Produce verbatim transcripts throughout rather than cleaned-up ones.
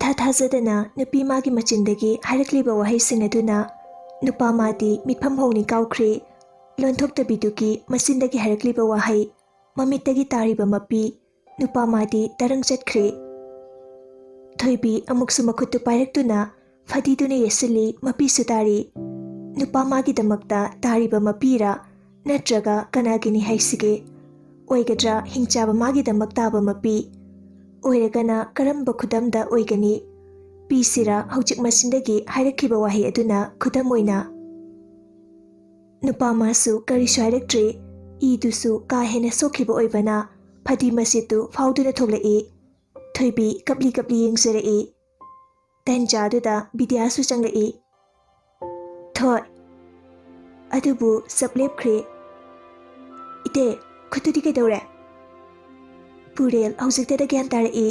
ꯏꯊꯥ ꯊꯥꯖꯗꯅ ꯅꯨꯄꯤ ꯃꯥꯒꯤ ꯃꯆꯤꯟꯗꯒꯤ ꯍꯥꯏꯔꯛꯂꯤꯕ ꯋꯥꯍꯩꯁꯤꯡ ꯑꯗꯨꯅ ꯅꯨꯄꯥ ꯃꯥꯗꯤ ꯃꯤꯠꯐꯝ ꯍꯣꯡꯅꯤꯡ ꯀꯥꯎꯈ꯭ꯔꯦ꯫ ꯂꯣꯟꯊꯣꯛꯇꯕꯤꯗꯨꯒꯤ ꯃꯆꯤꯟꯗꯒꯤ ꯍꯥꯏꯔꯛꯂꯤꯕ ꯋꯥꯍꯩ ꯃꯃꯤꯠꯇꯒꯤ ꯇꯥꯔꯤꯕ ꯃꯄꯤ, ꯅꯨꯄꯥ ꯃꯥꯗꯤ ꯇꯔꯪ ꯆꯠꯈ꯭ꯔꯦ꯫ ꯊꯣꯏꯕꯤ ꯑꯃꯨꯛꯁꯨ ꯃꯈꯨꯠꯇꯨ ꯄꯥꯏꯔꯛꯇꯨꯅ ꯐꯗꯤꯗꯨꯅ ꯌꯦꯠꯁꯤꯜꯂꯤ, ꯃꯄꯤꯁꯨ ꯇꯥꯔꯤ꯫ ꯅꯨꯄꯥ ꯃꯥꯒꯤꯗꯃꯛꯇ ꯇꯥꯔꯤꯕ ꯃꯄꯤꯔꯥ, ꯅꯠꯇ꯭ꯔꯒ ꯀꯅꯥꯒꯤꯅꯤ ꯍꯥꯏꯁꯤꯒꯦ? ꯑꯣꯏꯒꯗ꯭ꯔꯥ ꯍꯤꯡꯆꯥꯕ ꯃꯥꯒꯤꯗꯃꯛ ꯇꯥꯕ ꯃꯄꯤ? ꯑꯣꯏꯔꯒꯅ ꯀꯔꯝꯕ ꯈꯨꯗꯝꯗ ꯑꯣꯏꯒꯅꯤ? ꯄꯤꯁꯤꯔꯥ ꯍꯧꯖꯤꯛ ꯃꯆꯤꯟꯗꯒꯤ ꯍꯥꯏꯔꯛꯈꯤꯕ ꯋꯥꯍꯩ ꯑꯗꯨꯅ ꯈꯨꯗꯝ ꯑꯣꯏꯅ? ꯅꯨꯄꯥ ꯃꯥꯁꯨ ꯀꯔꯤꯁꯨ ꯍꯥꯏꯔꯛꯇ꯭ꯔꯦ꯫ ꯏꯗꯨꯁꯨ ꯀꯥ ꯍꯦꯟꯅ ꯁꯣꯛꯈꯤꯕ ꯑꯣꯏꯕꯅ ꯐꯗꯤ ꯃꯁꯤꯠꯇꯨ ꯐꯥꯎꯗꯨꯅ ꯊꯣꯛꯂꯛꯏ꯫ ꯊꯣꯏꯕꯤ ꯀꯞꯂꯤ ꯀꯞꯂꯤ ꯌꯦꯡꯖꯔꯛꯏ꯫ ꯇꯟꯖꯥꯗꯨꯗ ꯕꯤꯗ꯭ꯌꯥꯁꯨ ꯆꯪꯂꯛꯏ꯫ "ꯊꯣꯏ, ꯑꯗꯨꯕꯨ ꯆꯞ ꯂꯦꯞꯈ꯭ꯔꯦ꯫ ꯏꯇꯦ, ꯈꯨꯠꯇꯨꯗꯤ ꯀꯩꯗꯧꯔꯦ?" ꯄꯨꯔꯦꯜ ꯍꯧꯖꯤꯛꯇꯗ ꯒ꯭ꯌꯥꯟ ꯇꯥꯔꯛꯏ꯫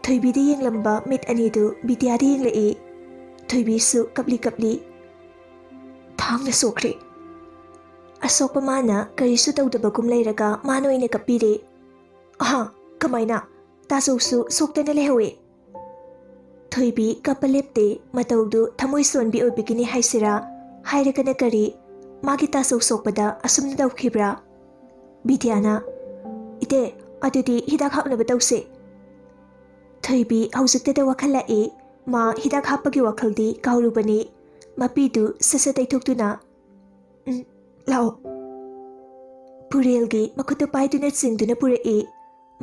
ꯊꯣꯏꯕꯤꯗ ꯌꯦꯡꯂꯝꯕ ꯃꯤꯠ ꯑꯅꯤꯗꯨ ꯕꯤꯗ꯭ꯌꯥꯗ ꯌꯦꯡꯂꯛꯏ꯫ ꯊꯣꯏꯕꯤꯁꯨ ꯀꯞꯂꯤ ꯀꯞꯂꯤ꯫ "ꯊꯥꯡꯅ ꯁꯣꯛꯈ꯭ꯔꯦ꯫" ꯑꯁꯣꯛꯄ ꯃꯥꯅ ꯀꯔꯤꯁꯨ ꯇꯧꯗꯕꯒꯨꯝ ꯂꯩꯔꯒ ꯃꯥꯅ ꯑꯣꯏꯅ ꯀꯞꯄꯤꯔꯦ꯫ "ꯑꯍꯥ, ꯀꯃꯥꯏꯅ? ꯇꯥꯆꯧꯁꯨ ꯁꯣꯛꯇꯅ ꯂꯩꯍꯧꯋꯦ꯫" ꯊꯣꯏꯕꯤ ꯀꯞꯄ ꯂꯦꯞꯇꯦ꯫ ꯃꯇꯧꯗꯨ ꯊꯃꯣꯏ ꯁꯣꯟꯕꯤ ꯑꯣꯏꯕꯒꯤꯅꯤ ꯍꯥꯏꯁꯤꯔꯥ? ꯍꯥꯏꯔꯒꯅ ꯀꯔꯤ? ꯃꯥꯒꯤ ꯇꯥꯆꯧ ꯁꯣꯛꯄꯗ ꯑꯁꯨꯝꯅ ꯇꯧꯈꯤꯕ꯭ꯔꯥ? ꯕꯤꯗ꯭ꯌꯥꯅ, "ꯏꯇꯦ, ꯑꯗꯨꯗꯤ ꯍꯤꯗꯥꯛ ꯍꯥꯞꯅꯕ ꯇꯧꯁꯦ꯫" ꯊꯣꯏꯕꯤ ꯍꯧꯖꯤꯛꯇꯗ ꯋꯥꯈꯜ ꯂꯥꯛꯏ꯫ ꯃꯥ ꯍꯤꯗꯥꯛ ꯍꯥꯞꯄꯒꯤ ꯋꯥꯈꯜꯗꯤ ꯀꯥꯎꯔꯨꯕꯅꯤ꯫ ꯃꯄꯤꯗꯨ ꯁꯠ ꯁꯠ ꯇꯩꯊꯣꯛꯇꯨꯅ, "ꯎꯝ, ꯂꯥꯛꯑꯣ꯫" ꯄꯨꯔꯦꯜꯒꯤ ꯃꯈꯨꯠꯇꯨ ꯄꯥꯏꯗꯨꯅ ꯆꯤꯡꯗꯨꯅ ꯄꯨꯔꯛꯏ꯫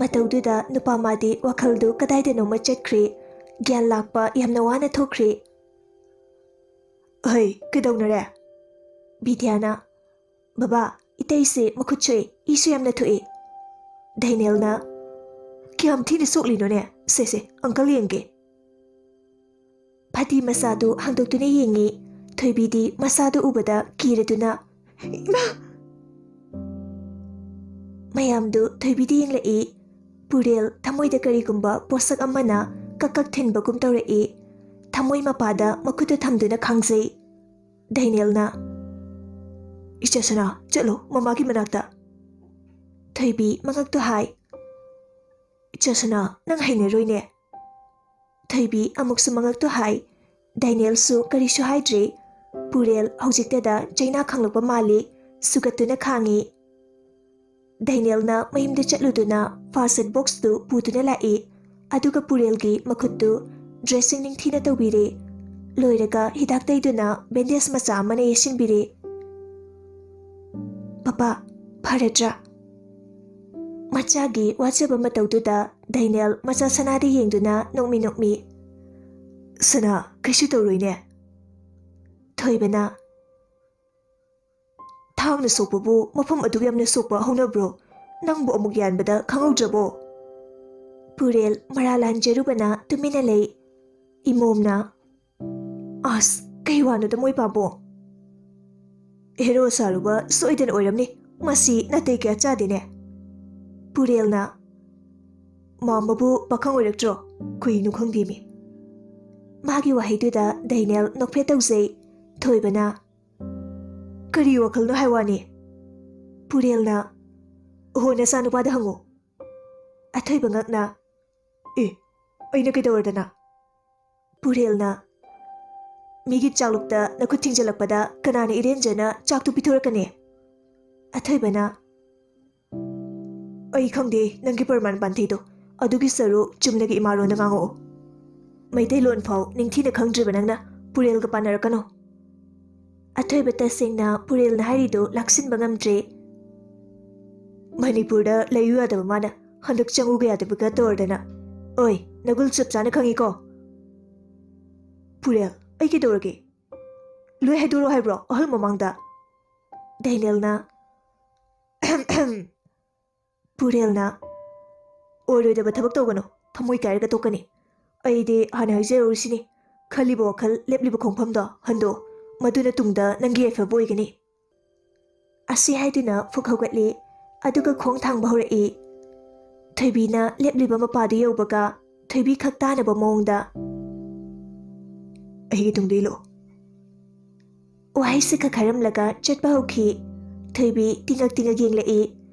ꯃꯇꯧꯗꯨꯗ ꯅꯨꯄꯥ ꯃꯥꯗꯤ ꯋꯥꯈꯜꯗꯨ ꯀꯗꯥꯏꯗꯅꯣꯃ ꯆꯠꯈ꯭ꯔꯦ꯫ ꯒ꯭ꯌꯥꯟ ꯂꯥꯛꯄ ꯌꯥꯝꯅ ꯋꯥꯅ ꯊꯣꯛꯈ꯭ꯔꯦ꯫ "ꯍꯩ, ꯀꯩꯗꯧꯅꯔꯦ?" ꯕꯤꯗ꯭ꯌꯥꯅ, "ꯕꯕꯥ, ꯏꯇꯩꯁꯦ ꯃꯈꯨꯠ ꯁꯣꯛꯑꯦ, ꯏꯁꯨ ꯌꯥꯝꯅ ꯊꯣꯛꯑꯦ꯫" ꯗꯦꯅꯦꯜꯅ, "ꯀꯌꯥꯝ ꯊꯤꯅ ꯁꯣꯛꯂꯤꯅꯣꯅꯦ? ꯁꯦ, ꯁꯦ, ꯑꯪꯀꯜ ꯌꯦꯡꯒꯦ꯫" ꯐꯗꯤ ꯃꯆꯥꯗꯨ ꯍꯥꯡꯗꯣꯛꯇꯨꯅ ꯌꯦꯡꯉꯤ꯫ ꯊꯣꯏꯕꯤꯗꯤ ꯃꯆꯥꯗꯨ ꯎꯕꯗ ꯀꯤꯔꯗꯨꯅ, "ꯏꯃꯥ!" ꯃꯌꯥꯝꯗꯨ ꯊꯣꯏꯕꯤꯗ ꯌꯦꯡꯂꯛꯏ꯫ ꯄꯨꯔꯦꯜ ꯊꯃꯣꯏꯗ ꯀꯔꯤꯒꯨꯝꯕ ꯄꯣꯠꯁꯛ ꯑꯃꯅ ꯀꯛ ꯀꯛ ꯊꯤꯟꯕꯒꯨꯝ ꯇꯧꯔꯛꯏ꯫ ꯊꯃꯣꯏ ꯃꯄꯥꯗ ꯃꯈꯨꯠꯇꯨ ꯊꯝꯗꯨꯅ ꯈꯥꯡꯖꯩ꯫ ꯗꯦꯅꯦꯜꯅ, "ꯏꯆꯥ ꯁꯅꯥ, ꯆꯠꯂꯣ ꯃꯃꯥꯒꯤ ꯃꯅꯥꯛꯇ꯫" ꯊꯣꯏꯕꯤ ꯃꯉꯛꯇꯨ ꯍꯥꯏ꯫ "ꯏꯆꯥ ꯁꯅꯥ, ꯅꯪ ꯍꯩꯅꯔꯣꯏꯅꯦ꯫" ꯊꯣꯏꯕꯤ ꯑꯃꯨꯛꯁꯨ ꯃꯉꯛꯇꯨ ꯍꯥꯏ꯫ ꯗꯥꯏꯅꯦꯜꯁꯨ ꯀꯔꯤꯁꯨ ꯍꯥꯏꯗ꯭ꯔꯤ꯫ ꯄꯨꯔꯦꯜ ꯍꯧꯖꯤꯛꯇꯗ ꯆꯩꯅꯥ ꯈꯪꯂꯛꯄ ꯃꯥꯜꯂꯤ꯫ ꯁꯨꯒꯠꯇꯨꯅ ꯈꯥꯡꯉꯤ꯫ ꯗꯥꯏꯅꯦꯜꯅ ꯃꯌꯨꯝꯗ ꯆꯠꯂꯨꯗꯨꯅ ꯐꯥꯔꯁ ꯑꯦꯗ ꯕꯣꯛꯁꯇꯨ ꯄꯨꯗꯨꯅ ꯂꯥꯛꯏ꯫ ꯑꯗꯨꯒ ꯄꯨꯔꯦꯜꯒꯤ ꯃꯈꯨꯠꯇꯨ ꯗ꯭ꯔꯦꯁꯤꯡ ꯅꯤꯡꯊꯤꯅ ꯇꯧꯕꯤꯔꯦ꯫ ꯂꯣꯏꯔꯒ ꯍꯤꯗꯥꯛ ꯇꯩꯗꯨꯅ ꯕꯦꯟꯗꯦꯖ ꯃꯆꯥ ꯑꯃꯅ ꯌꯦꯠꯁꯤꯟꯕꯤꯔꯦ꯫ "ꯄꯄꯥ, ꯐꯔꯗ꯭ꯔꯥ?" ꯃꯆꯥꯒꯤ ꯋꯥꯖꯕ ꯃꯇꯧꯗꯨꯗ ꯗꯥꯏꯅꯦꯜ ꯃꯆꯥ ꯁꯅꯥꯗ ꯌꯦꯡꯗꯨꯅ ꯅꯣꯛꯃꯤ ꯅꯣꯛꯃꯤ꯫ "ꯁꯅꯥ, ꯀꯩꯁꯨ ꯇꯧꯔꯣꯏꯅꯦ?" ꯊꯣꯏꯕꯅ, "ꯊꯥꯡꯅ ꯁꯣꯛꯄꯕꯨ ꯃꯐꯝ ꯑꯗꯨꯛ ꯌꯥꯝꯅ ꯁꯣꯛꯄ ꯍꯧꯅꯕ꯭ꯔꯣ? ꯅꯪꯕꯨ ꯑꯃꯨꯛ ꯌꯥꯟꯕꯗ ꯈꯪꯍꯧꯗ꯭ꯔꯕꯣ?" ꯄꯨꯔꯦꯜ ꯃꯔꯥ ꯂꯥꯟꯖꯔꯨꯕꯅ ꯇꯨꯃꯤꯟꯅ ꯂꯩ꯫ ꯏꯃꯣꯝꯅ, "ꯑꯁ, ꯀꯩ ꯋꯥꯅꯣꯗ ꯃꯣꯏ ꯄꯥꯕꯣ? ꯍꯦꯔꯣ ꯁꯥꯔꯨꯕ ꯁꯣꯏꯗꯅ ꯑꯣꯏꯔꯝꯅꯤ꯫ ꯃꯁꯤ ꯅꯥꯇꯩ ꯀꯌꯥ ꯆꯥꯗꯦꯅꯦ꯫" ꯄꯨꯔꯦꯜꯅ, "ꯃꯥꯝꯃꯕꯨ ꯄꯥꯈꯪ ꯑꯣꯏꯔꯛꯇ꯭ꯔꯣ? ꯀꯨꯏꯅꯨ ꯈꯪꯗꯦꯃꯤ꯫" ꯃꯥꯒꯤ ꯋꯥꯍꯩꯗꯨꯗ ꯗꯥꯏꯅꯦꯜ ꯅꯣꯛꯐꯦꯠ ꯇꯧꯖꯩ꯫ ꯊꯣꯏꯕꯅ, "ꯀꯔꯤ ꯋꯥꯈꯜꯅꯣ ꯍꯥꯏ ꯋꯥꯅꯤ?" ꯄꯨꯔꯦꯜꯅ, "ꯑꯣꯍꯣ, ꯅꯆꯥꯅꯨꯄꯥꯗ ꯍꯪꯉꯨ꯫" ꯑꯊꯣꯏꯕ ꯉꯛꯅ, "ꯑꯦ, ꯑꯩꯅ ꯀꯩꯗꯧꯔꯗꯅ?" ꯄꯨꯔꯦꯜꯅ, "ꯃꯤꯒꯤ ꯆꯥꯛꯂꯨꯛꯇ ꯅꯈꯨꯠ ꯊꯤꯡꯖꯤꯜꯂꯛꯄꯗ ꯀꯅꯥꯅ ꯏꯔꯦꯟꯖꯅ ꯆꯥꯛꯇꯨ ꯄꯤꯊꯣꯔꯛꯀꯅꯤ?" ꯑꯊꯣꯏꯕꯅ, "ꯑꯩ ꯈꯪꯗꯦ ꯅꯪꯒꯤ ꯄ꯭ꯔꯃꯥꯟ ꯄꯥꯟꯊꯩꯗꯣ꯫ ꯑꯗꯨꯒꯤ ꯁꯔꯨꯛ ꯆꯨꯝꯅꯒꯤ ꯏꯃꯥꯂꯣꯟꯗ ꯉꯥꯡꯉꯛꯑꯣ꯫ ꯃꯩꯇꯩꯂꯣꯟ ꯐꯥꯎ ꯅꯤꯡꯊꯤꯅ ꯈꯪꯗ꯭ꯔꯤꯕ ꯅꯪꯅ ꯄꯨꯔꯦꯜꯒ ꯄꯥꯟꯅꯔꯛꯀꯅꯣ꯫" ꯑꯊꯣꯏꯕ ꯇꯁꯦꯡꯅ ꯄꯨꯔꯦꯜꯅ ꯍꯥꯏꯔꯤꯗꯨ ꯂꯥꯛꯁꯤꯟꯕ ꯉꯝꯗ꯭ꯔꯦ꯫ "ꯃꯅꯤꯄꯨꯔꯗ ꯂꯩꯌꯨ ꯌꯥꯗꯕ ꯃꯥꯅ ꯍꯟꯗꯛ ꯆꯪꯉꯨꯒ ꯌꯥꯗꯕꯒ ꯇꯧꯔꯗꯅ꯫ ꯑꯣꯏ, ꯅꯒꯨꯜ ꯆꯞ ꯆꯥꯅ ꯈꯪꯉꯤꯀꯣ?" "ꯄꯨꯔꯦꯜ, ꯑꯩ ꯀꯩꯗꯧꯔꯒꯦ? ꯂꯣꯏ ꯍꯥꯏꯗꯣꯔꯛꯑꯣ ꯍꯥꯏꯕ꯭ꯔꯣ ꯑꯍꯜ ꯃꯃꯥꯡꯗ?" ꯗꯦꯅꯤꯌꯦꯜꯅ, ꯄꯨꯔꯦꯜꯅ, "ꯑꯣꯏꯔꯣꯏꯗꯕ ꯊꯕꯛ ꯇꯧꯒꯅꯨ, ꯊꯃꯣꯏ ꯀꯥꯏꯔꯒ ꯇꯣꯛꯀꯅꯤ꯫ ꯑꯩꯗꯤ ꯍꯥꯟꯅ ꯍꯥꯏꯖꯔꯨꯔꯤꯁꯤꯅꯤ, ꯈꯜꯂꯤꯕ ꯋꯥꯈꯜ, ꯂꯦꯞꯂꯤꯕ ꯈꯣꯡꯐꯝꯗꯣ ꯍꯟꯗꯣ, ꯃꯗꯨꯅ ꯇꯨꯡꯗ ꯅꯪꯒꯤ ꯌꯥꯏꯐꯕ ꯑꯣꯏꯒꯅꯤ꯫" ꯑꯁꯤ ꯍꯥꯏꯗꯨꯅ ꯐꯨꯛ ꯍꯧꯒꯠꯂꯤ, ꯑꯗꯨꯒ ꯈꯣꯡ ꯊꯥꯡꯕ ꯍꯧꯔꯛꯏ꯫ ꯊꯣꯏꯕꯤꯅ ꯂꯦꯞꯂꯤꯕ ꯃꯄꯥꯗꯨ ꯌꯧꯕꯒ ꯊꯣꯏꯕꯤ ꯈꯛ ꯇꯥꯅꯕ ꯃꯑꯣꯡꯗ, "ꯑꯩꯒꯤ ꯇꯨꯡꯗ ꯏꯜꯂꯛꯑꯣ꯫" ꯋꯥꯍꯩꯁꯤ ꯈꯛ ꯍꯥꯏꯔꯝꯂꯒ ꯆꯠꯄ ꯍꯧꯈꯤ꯫ ꯊꯣꯏꯕꯤ ꯇꯤꯡꯉꯛ ꯇꯤꯡꯉꯛ ꯌꯦꯡꯂꯛꯏ꯫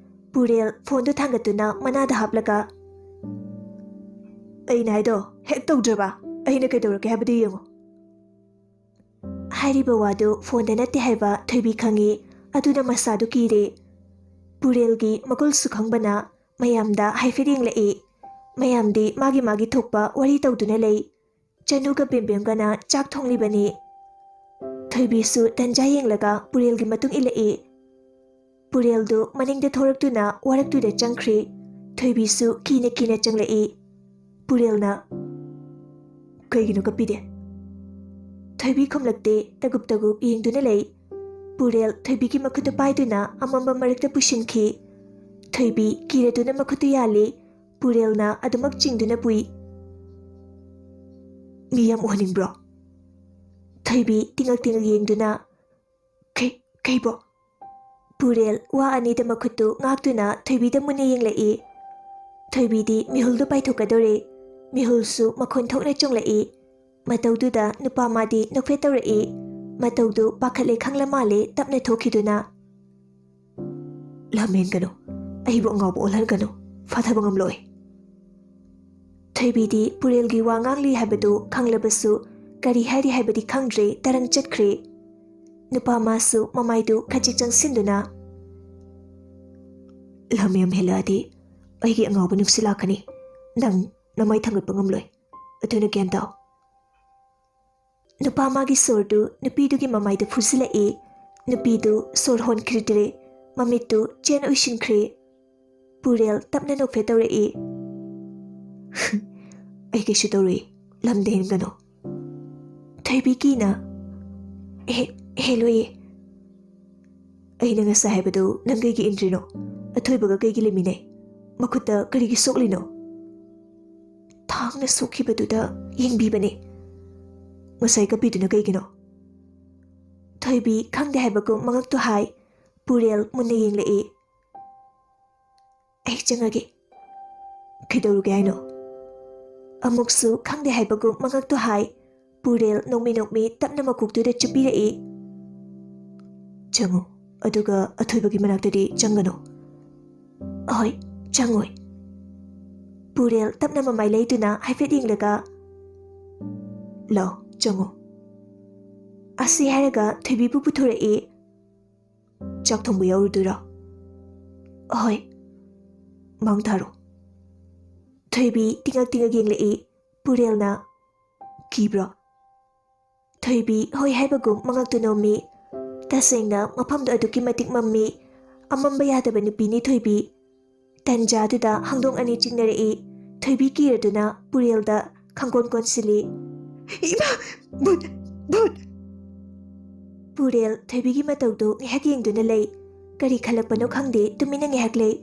ꯄꯨꯔꯦꯜ ꯐꯣꯟꯗꯨ ꯊꯥꯡꯒꯠꯇꯨꯅ ꯃꯅꯥꯗ ꯍꯥꯞꯂꯒ, ꯑꯩꯅ ꯍꯥꯏꯗꯣ ꯍꯦꯛ ꯇꯧꯗ꯭ꯔꯕ ꯑꯩꯅ ꯀꯩꯗꯧꯔꯛꯀꯦ ꯍꯥꯏꯕꯗꯨ ꯌꯦꯡꯉꯨ꯫ ꯍꯥꯏꯔꯤꯕ ꯋꯥꯗꯨ ꯐꯣꯟꯗ ꯅꯠꯇꯦ ꯍꯥꯏꯕ ꯊꯣꯏꯕꯤ ꯈꯪꯏ꯫ ꯑꯗꯨꯅ ꯃꯁꯥꯗꯨ ꯀꯤꯔꯦ꯫ ꯄꯨꯔꯦꯜꯒꯤ ꯃꯒꯨꯜꯁꯨ ꯈꯪꯕꯅ ꯃꯌꯥꯝꯗ ꯍꯥꯏꯐꯦꯠ ꯌꯦꯡꯂꯛꯏ꯫ ꯃꯌꯥꯝꯗꯤ ꯃꯥꯒꯤ ꯃꯥꯒꯤ ꯊꯣꯛꯄ ꯋꯥꯔꯤ ꯇꯧꯗꯨꯅ ꯂꯩ꯫ ꯆꯅꯨꯒ ꯕꯦꯝꯕꯦꯝꯒꯅ ꯆꯥꯛ ꯊꯣꯡꯂꯤꯕꯅꯤ꯫ ꯊꯣꯏꯕꯤꯁꯨ ꯇꯟꯖꯥ ꯌꯦꯡꯂꯒ ꯄꯨꯔꯦꯜꯒꯤ ꯃꯇꯨꯡ ꯏꯜꯂꯛꯏ꯫ ꯄꯨꯔꯦꯜꯗꯨ ꯃꯅꯤꯡꯗ ꯊꯣꯔꯛꯇꯨꯅ ꯋꯥꯔꯛꯇꯨꯗ ꯆꯪꯈ꯭ꯔꯦ꯫ ꯊꯣꯏꯕꯤꯁꯨ ꯀꯤꯅ ꯀꯤꯅ ꯆꯪꯂꯛꯏ꯫ ꯄꯨꯔꯦꯜꯅ, "ꯀꯩꯒꯤꯅꯣ ꯀꯞꯄꯤꯗꯦ?" ꯊꯣꯏꯕꯤ ꯈꯨꯝꯂꯛꯇꯦ, ꯇꯒꯨꯞ ꯇꯒꯨꯞ ꯌꯦꯡꯗꯨꯅ ꯂꯩ꯫ ꯄꯨꯔꯦꯜ ꯊꯣꯏꯕꯤꯒꯤ ꯃꯈꯨꯠꯇꯨ ꯄꯥꯏꯗꯨꯅ ꯑꯃꯝꯕ ꯃꯔꯛꯇ ꯄꯨꯁꯤꯟꯈꯤ꯫ ꯊꯣꯏꯕꯤ ꯀꯤꯔꯗꯨꯅ ꯃꯈꯨꯠꯇꯨ ꯌꯥꯜꯂꯤ꯫ ꯄꯨꯔꯦꯜꯅ ꯑꯗꯨꯃꯛ ꯆꯤꯡꯗꯨꯅ ꯄꯨꯏ꯫ "ꯃꯤ ꯌꯥꯝ ꯎꯍꯟꯅꯤꯡꯕ꯭ꯔꯣ?" ꯊꯣꯏꯕꯤ ꯇꯤꯉꯛ ꯇꯤꯉꯛ ꯌꯦꯡꯗꯨꯅ, "ꯀꯩ, ꯀꯩꯕꯣ?" ꯄꯨꯔꯦꯜ ꯋꯥ ꯑꯅꯤꯗ ꯃꯈꯨꯠꯇꯨ ꯉꯥꯛꯇꯨꯅ ꯊꯣꯏꯕꯤꯗ ꯃꯨꯟꯅ ꯌꯦꯡꯂꯛꯏ꯫ ꯊꯣꯏꯕꯤꯗꯤ ꯃꯤꯍꯨꯜꯗꯨ ꯄꯥꯏꯊꯣꯛꯀꯗꯧꯔꯦ꯫ ꯃꯤꯍꯨꯜꯁꯨ ꯃꯈꯣꯟ ꯊꯣꯛꯅ ꯆꯣꯡꯂꯛꯏ꯫ ꯃꯇꯧꯗꯨꯗ ꯅꯨꯄꯥ ꯃꯥꯗꯤ ꯅꯣꯛꯐꯦꯠ ꯇꯧꯔꯛꯏ꯫ ꯃꯇꯧꯗꯨ ꯄꯥꯈꯠꯂꯦ ꯈꯪꯂ ꯃꯥꯜꯂꯦ ꯇꯞꯅ ꯊꯣꯛꯈꯤꯗꯨꯅ꯫ "ꯂꯝꯍꯦꯟꯒꯅꯨ, ꯑꯩꯕꯨ ꯑꯉꯥꯎꯕ ꯑꯣꯜꯍꯟꯒꯅꯨ, ꯐꯥꯊꯕ ꯉꯝꯂꯣꯏ꯫" ꯊꯣꯏꯕꯤꯗꯤ ꯄꯨꯔꯦꯜꯒꯤ ꯋꯥ ꯉꯥꯡꯂꯤ ꯍꯥꯏꯕꯗꯨ ꯈꯪꯂꯕꯁꯨ ꯀꯔꯤ ꯍꯥꯏꯔꯤ ꯍꯥꯏꯕꯗꯤ ꯈꯪꯗ꯭ꯔꯦ, ꯇꯔꯪ ꯆꯠꯈ꯭ꯔꯦ꯫ ꯅꯨꯄꯥ ꯃꯥꯁꯨ ꯃꯃꯥꯏꯗꯨ ꯈꯖꯤꯛ ꯆꯪꯁꯤꯟꯗꯨꯅ, "ꯂꯝ ꯌꯥꯝ ꯍꯦꯜꯂꯛꯑꯗꯤ ꯑꯩꯒꯤ ꯑꯉꯥꯎꯕ ꯅꯨꯡꯁꯤꯠ ꯂꯥꯛꯀꯅꯤ, ꯅꯪ ꯅꯃꯥꯏ ꯊꯥꯡꯒꯠꯄ ꯉꯝꯂꯣꯏ, ꯑꯗꯨꯅ ꯒ꯭ꯌꯥꯟ ꯇꯥꯎ꯫" ꯅꯨꯄꯥ ꯃꯥꯒꯤ ꯁꯣꯔꯗꯨ ꯅꯨꯄꯤꯗꯨꯒꯤ ꯃꯃꯥꯏꯗ ꯐꯨꯖꯤꯜꯂꯛꯏ꯫ ꯅꯨꯄꯤꯗꯨ ꯁꯣꯔ ꯍꯣꯟꯈꯤꯗ꯭ꯔꯦ, ꯃꯃꯤꯠꯇꯨ ꯆꯦꯟ ꯑꯣꯏꯁꯤꯟꯈ꯭ꯔꯦ꯫ ꯄꯨꯔꯦꯜ ꯇꯞꯅ ꯅꯣꯛꯐꯦꯠ ꯇꯧꯔꯛꯏ꯫ "ꯑꯩ ꯀꯩꯁꯨ ꯇꯧꯔꯣꯏ, ꯂꯝꯗ ꯍꯦꯟꯒꯅꯨ꯫" ꯊꯣꯏꯕꯤ ꯀꯤꯅ, "ꯍꯦ, ꯍꯦꯜꯂꯣꯏꯌꯦ꯫" "ꯑꯩꯅ ꯉꯁꯥꯏ ꯍꯥꯏꯕꯗꯨ ꯅꯪ ꯀꯩꯒꯤ ꯏꯟꯗ꯭ꯔꯤꯅꯣ? ꯑꯊꯣꯏꯕꯒ ꯀꯩꯒꯤ ꯂꯩꯃꯤꯟꯅꯩ? ꯃꯈꯨꯠꯇ ꯀꯔꯤꯒꯤ ꯁꯣꯛꯂꯤꯅꯣ?" "ꯊꯥꯡꯅ ꯁꯣꯛꯈꯤꯕꯗꯨꯗ ꯌꯦꯡꯕꯤꯕꯅꯦ꯫" "ꯉꯁꯥꯏ ꯀꯞꯄꯤꯗꯨꯅ ꯀꯩꯒꯤꯅꯣ?" ꯊꯣꯏꯕꯤ ꯈꯪꯗꯦ ꯍꯥꯏꯕꯒꯨꯝ ꯃꯉꯛꯇꯨ ꯍꯥꯏ꯫ ꯄꯨꯔꯦꯜ ꯃꯨꯟꯅ ꯌꯦꯡꯂꯛꯏ꯫ "ꯑꯩ ꯆꯪꯉꯒꯦ꯫" "ꯀꯩꯗꯧꯔꯨꯒꯦ ꯍꯥꯏꯅꯣ?" ꯑꯃꯨꯛꯁꯨ ꯈꯪꯗꯦ ꯍꯥꯏꯕꯒꯨꯝ ꯃꯉꯛꯇꯨ ꯍꯥꯏ꯫ ꯄꯨꯔꯦꯜ ꯅꯣꯡꯃꯤ ꯅꯣꯡꯃꯤ ꯇꯞꯅ ꯃꯀꯣꯛꯇꯨꯗ ꯆꯨꯞꯄꯤꯔꯛꯏ꯫ "ꯆꯪꯉꯨ, ꯑꯗꯨꯒ ꯑꯊꯣꯏꯕꯒꯤ ꯃꯅꯥꯛꯇꯗꯤ ꯆꯪꯒꯅꯨ꯫" "ꯑꯍꯣꯏ, ꯆꯪꯉꯣꯏ꯫" ꯄꯨꯔꯦꯜ ꯇꯞꯅ ꯃꯃꯥꯏ ꯂꯩꯗꯨꯅ ꯍꯥꯏꯐꯦꯠ ꯌꯦꯡꯂꯒ, "ꯂꯥꯎ, ꯆꯪꯉꯣ"꯫ ꯑꯁꯤ ꯍꯥꯏꯔꯒ ꯊꯣꯏꯕꯤꯕꯨ ꯄꯨꯊꯣꯔꯛꯏ꯫ "ꯆꯥꯛ ꯊꯣꯡꯕ ꯌꯥꯎꯔꯨꯗꯣꯏꯔꯣ?" "ꯍꯣꯏ"꯫ "ꯃꯥꯡ ꯊꯥꯔꯣ"꯫ ꯊꯣꯏꯕꯤ ꯇꯤꯉꯛ ꯇꯤꯉꯛ ꯌꯦꯡꯂꯛꯏ꯫ ꯄꯨꯔꯦꯜꯅ, "ꯀꯤꯕ꯭ꯔꯣ?" ꯊꯣꯏꯕꯤ ꯍꯣꯏ ꯍꯥꯏꯕꯒꯨꯝ ꯃꯉꯛꯇꯨ ꯅꯣꯝꯃꯤ꯫ ꯇꯁꯦꯡꯅ ꯃꯐꯝꯗꯨ ꯑꯗꯨꯛꯀꯤ ꯃꯇꯤꯛ ꯃꯝꯃꯤ꯫ ꯑꯃꯝꯕ ꯌꯥꯗꯕ ꯅꯨꯄꯤꯅꯤ ꯊꯣꯏꯕꯤ꯫ ꯇꯟꯖꯥꯗꯨꯗ ꯍꯪꯗꯣꯡ ꯑꯅꯤ ꯆꯤꯡꯅꯔꯛꯏ꯫ ꯊꯣꯏꯕꯤ ꯀꯤꯔꯗꯨꯅ ꯄꯨꯔꯦꯜꯗ ꯈꯪꯀꯣꯟ ꯀꯣꯟꯁꯤꯜꯂꯤ꯫ "ꯏꯃꯥ! ꯚꯨꯠ! ꯚꯨꯠ!" ꯄꯨꯔꯦꯜ ꯊꯣꯏꯕꯤꯒꯤ ꯃꯇꯧꯗꯨ ꯉꯥꯏꯍꯥꯛ ꯌꯦꯡꯗꯨꯅ ꯂꯩ꯫ ꯀꯔꯤ ꯈꯜꯂꯛꯄꯅꯣ ꯈꯪꯗꯦ, ꯇꯨꯃꯤꯟꯅ ꯉꯥꯏꯍꯥꯛ ꯂꯩ꯫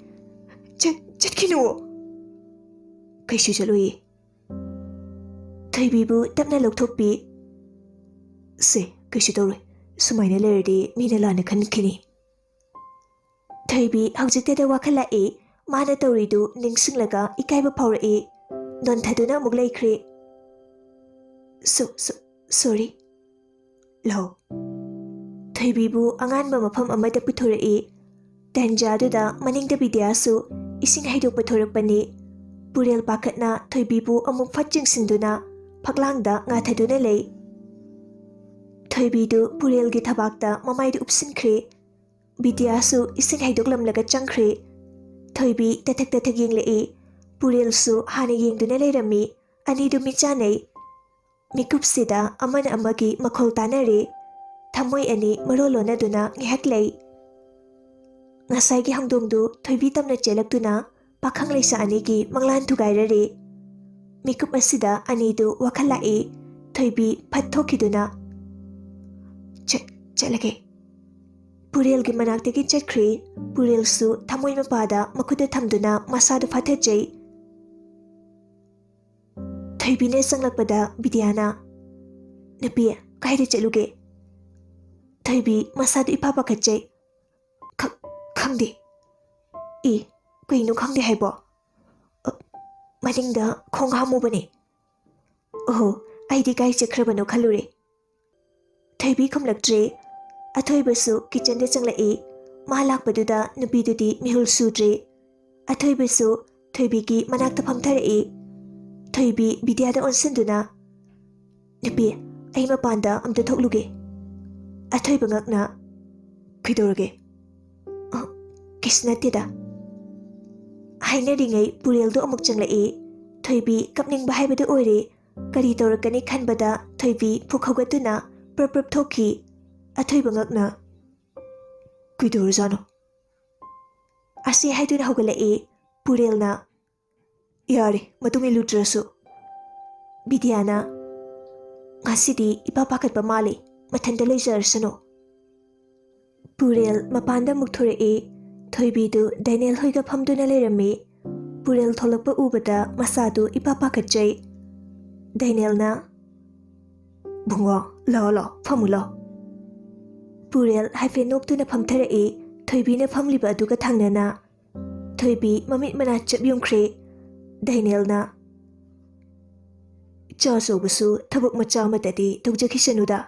"ꯆꯠ-, ꯆꯠꯈꯤꯅꯨ!" "ꯀꯩꯁꯨ ꯆꯠꯂꯣꯏꯌꯦ"꯫ ꯊꯣꯏꯕꯤꯕꯨ ꯇꯞꯅ ꯂꯧꯊꯣꯛꯄꯤ꯫ "ꯁꯦ, ꯀꯩꯁꯨ ꯇꯧꯔꯣꯏ꯫ ꯁꯨꯃꯥꯏꯅ ꯂꯩꯔꯗꯤ ꯃꯤꯅ ꯂꯥꯟꯅ ꯈꯟꯈꯤꯅꯤ"꯫ ꯊꯣꯏꯕꯤ ꯍꯧꯖꯤꯛꯇꯗ ꯋꯥꯈꯜ ꯂꯥꯛꯏ꯫ ꯃꯥꯅ ꯇꯧꯔꯤꯗꯨ ꯅꯤꯡꯁꯤꯡꯂꯒ ꯏꯀꯥꯏꯕ ꯐꯥꯎꯔꯛꯏ꯫ ꯅꯣꯟꯊꯗꯨꯅ ꯑꯃꯨꯛ ꯂꯩꯈ꯭ꯔꯦ꯫ "ꯁꯣ-, ꯁꯣ-, ꯁꯣꯔꯤ"꯫ "ꯂꯥꯎ"꯫ ꯊꯣꯏꯕꯤꯕꯨ ꯑꯉꯥꯟꯕ ꯃꯐꯝ ꯑꯃꯗ ꯄꯨꯊꯣꯔꯛꯏ꯫ ꯇꯟꯖꯥꯗꯨꯗ ꯃꯅꯤꯡꯗ ꯕꯤꯗ꯭ꯌꯥꯁꯨ ꯏꯁꯤꯡ ꯍꯩꯗꯣꯛꯄ ꯊꯣꯔꯛꯄꯅꯤ꯫ ꯄꯨꯔꯦꯜ ꯄꯥꯈꯠꯅ ꯊꯣꯏꯕꯤꯕꯨ ꯑꯃꯨꯛ ꯐꯠ ꯆꯤꯡꯁꯤꯟꯗꯨꯅ ꯐꯛꯂꯥꯡꯗ ꯉꯥꯊꯗꯨꯅ ꯂꯩ꯫ ꯊꯣꯏꯕꯤꯗꯨ ꯄꯨꯔꯦꯜꯒꯤ ꯊꯕꯥꯛꯇ ꯃꯃꯥꯏꯗꯨ ꯎꯞꯁꯤꯟꯈ꯭ꯔꯦ꯫ ꯕꯤꯗ꯭ꯌꯥꯁꯨ ꯏꯁꯤꯡ ꯍꯩꯗꯣꯛꯂꯝꯂꯒ ꯆꯪꯈ꯭ꯔꯦ꯫ ꯊꯣꯏꯕꯤ ꯇꯊꯛ ꯇꯊꯛ ꯌꯦꯡꯂꯛꯏ꯫ ꯄꯨꯔꯦꯜꯁꯨ ꯍꯥꯟꯅ ꯌꯦꯡꯗꯨꯅ ꯂꯩꯔꯝꯃꯤ꯫ ꯑꯅꯤꯗꯨ ꯃꯤꯠ ꯆꯥꯟꯅꯩ꯫ ꯃꯤꯀꯨꯞꯁꯤꯗ ꯑꯃꯅ ꯑꯃꯒꯤ ꯃꯈꯣꯜ ꯇꯥꯅꯔꯦ꯫ ꯊꯃꯣꯏ ꯑꯅꯤ ꯃꯔꯣꯜ ꯂꯣꯟꯅꯗꯨꯅ ꯉꯥꯏꯍꯥꯛ ꯂꯩ꯫ ꯉꯁꯥꯏꯒꯤ ꯍꯪꯗꯣꯡꯗꯨ ꯊꯣꯏꯕꯤ ꯇꯝꯅ ꯆꯦꯜꯂꯛꯇꯨꯅ ꯄꯥꯈꯪ ꯂꯩꯁꯥ ꯑꯅꯤꯒꯤ ꯃꯪꯂꯥꯟ ꯊꯨꯒꯥꯏꯔꯔꯦ꯫ ꯃꯤꯀꯨꯞ ꯑꯁꯤꯗ ꯑꯅꯤꯗꯨ ꯋꯥꯈꯜ ꯂꯥꯛꯏ꯫ ꯊꯣꯏꯕꯤ ꯐꯠ ꯊꯣꯛꯈꯤꯗꯨꯅ, "ꯆꯠ-, ꯆꯠꯂꯒꯦ"꯫ ꯄꯨꯔꯦꯜꯒꯤ ꯃꯅꯥꯛꯇꯒꯤ ꯆꯠꯈ꯭ꯔꯦ꯫ ꯄꯨꯔꯦꯜꯁꯨ ꯊꯃꯣꯏ ꯃꯄꯥꯗ ꯃꯈꯨꯠꯇ ꯊꯝꯗꯨꯅ ꯃꯁꯥꯗꯨ ꯐꯥꯊꯖꯩ꯫ ꯊꯣꯏꯕꯤꯅ ꯆꯪꯂꯛꯄꯗ ꯕꯤꯗ꯭ꯌꯥꯅ, "ꯅꯨꯄꯤ, ꯀꯥꯏꯗ ꯆꯠꯂꯨꯒꯦ?" ꯊꯣꯏꯕꯤ ꯃꯁꯥꯗꯨ ꯏꯐꯥ ꯄꯥꯈꯠꯆꯩ꯫ "ꯈ-, ꯈꯪꯗꯦ"꯫ "ꯏ, ꯀꯩꯅꯣ ꯈꯪꯗꯦ ꯍꯥꯏꯕꯣ?" "ꯑ, ꯃꯅꯤꯡꯗ ꯈꯣꯡ ꯍꯥꯝꯃꯨꯕꯅꯦ"꯫ "ꯑꯣꯍꯣ, ꯑꯩꯗꯤ ꯀꯥꯏ ꯆꯠꯈ꯭ꯔꯕꯅꯣ ꯈꯜꯂꯨꯔꯦ"꯫ ꯊꯣꯏꯕꯤ ꯈꯨꯝꯂꯛꯇ꯭ꯔꯦ꯫ ꯑꯊꯣꯏꯕꯁꯨ ꯀꯤꯆꯟꯗ ꯆꯪꯂꯛꯏ꯫ ꯃꯥ ꯂꯥꯛꯄꯗꯨꯗ ꯅꯨꯄꯤꯗꯨꯗꯤ ꯃꯤꯍꯨꯜ ꯁꯨꯗ꯭ꯔꯦ꯫ ꯑꯊꯣꯏꯕꯁꯨ ꯊꯣꯏꯕꯤꯒꯤ ꯃꯅꯥꯛꯇ ꯐꯝꯊꯔꯛꯏ꯫ ꯊꯣꯏꯕꯤ ꯕꯤꯗ꯭ꯌꯥꯗ ꯑꯣꯟꯁꯤꯟꯗꯨꯅ, "ꯅꯨꯄꯤ, ꯑꯩ ꯃꯄꯥꯟꯗ ꯑꯝꯇ ꯊꯣꯛꯂꯨꯒꯦ꯫" ꯑꯊꯣꯏꯕ ꯉꯛꯅ, "ꯀꯩꯗꯧꯔꯒꯦ?" "ꯑ, ꯀꯩꯁꯨ ꯅꯠꯇꯦꯗ꯫" ꯍꯥꯏꯅꯔꯤꯉꯩ ꯄꯨꯔꯦꯜꯗꯣ ꯑꯃꯨꯛ ꯆꯪꯂꯛꯏ꯫ ꯊꯣꯏꯕꯤ ꯀꯞꯅꯤꯡꯕ ꯍꯥꯏꯕꯗꯨ ꯑꯣꯏꯔꯦ꯫ ꯀꯔꯤ ꯇꯧꯔꯛꯀꯅꯤ ꯈꯟꯕꯗ ꯊꯣꯏꯕꯤ ꯐꯨꯛ ꯍꯧꯒꯠꯇꯨꯅ ꯄ꯭ꯔꯞ ꯄ꯭ꯔꯞ ꯊꯣꯛꯈꯤ꯫ ꯑꯊꯣꯏꯕ ꯉꯛꯅ, "ꯀꯩꯗꯧꯔꯖꯥꯠꯅꯣ?" ꯑꯁꯤ ꯍꯥꯏꯗꯨꯅ ꯍꯧꯒꯠꯂꯛꯏ꯫ ꯄꯨꯔꯦꯜꯅ, "ꯌꯥꯔꯦ, ꯃꯇꯨꯡ ꯏꯜꯂꯨꯗ꯭ꯔꯁꯨ꯫" ꯕꯤꯗ꯭ꯌꯥꯅ, "ꯉꯁꯤꯗꯤ ꯏꯄꯥ ꯄꯥꯈꯠꯄ ꯃꯥꯜꯂꯤ, ꯃꯊꯟꯇ ꯂꯩꯖꯔꯁꯅꯨ꯫" ꯄꯨꯔꯦꯜ ꯃꯄꯥꯟꯗ ꯑꯃꯨꯛ ꯊꯣꯔꯛꯏ꯫ ꯊꯣꯏꯕꯤꯗꯨ ꯗꯥꯏꯅꯦꯜ ꯍꯣꯏꯒ ꯐꯝꯗꯨꯅ ꯂꯩꯔꯝꯃꯤ꯫ ꯄꯨꯔꯦꯜ ꯊꯣꯛꯂꯛꯄ ꯎꯕꯗ ꯃꯁꯥꯗꯨ ꯏꯄꯥ ꯄꯥꯈꯠꯆꯩ꯫ ꯗꯥꯏꯅꯦꯜꯅ, "ꯕꯨꯡꯉꯣ, ꯂꯥꯛꯑꯣ, ꯂꯥꯛꯑꯣ, ꯐꯝꯃꯨ ꯂꯥꯛꯑꯣ꯫" ꯄꯨꯔꯦꯜ ꯍꯥꯏꯐꯦꯠ ꯅꯣꯛꯇꯨꯅ ꯐꯝꯊꯔꯛꯏ꯫ ꯊꯣꯏꯕꯤꯅ ꯐꯝꯂꯤꯕ ꯑꯗꯨꯒ ꯊꯪꯅꯅ꯫ ꯊꯣꯏꯕꯤ ꯃꯃꯤꯠ ꯃꯅꯥ ꯆꯞ ꯌꯨꯡꯈ꯭ꯔꯦ꯫ ꯗꯥꯏꯅꯦꯜꯅ, "ꯏꯆꯥ ꯑꯆꯧꯕꯁꯨ ꯊꯕꯛ ꯃꯆꯥ ꯑꯃꯠꯇꯗꯤ ꯇꯧꯖꯈꯤꯁꯅꯨꯗ꯫"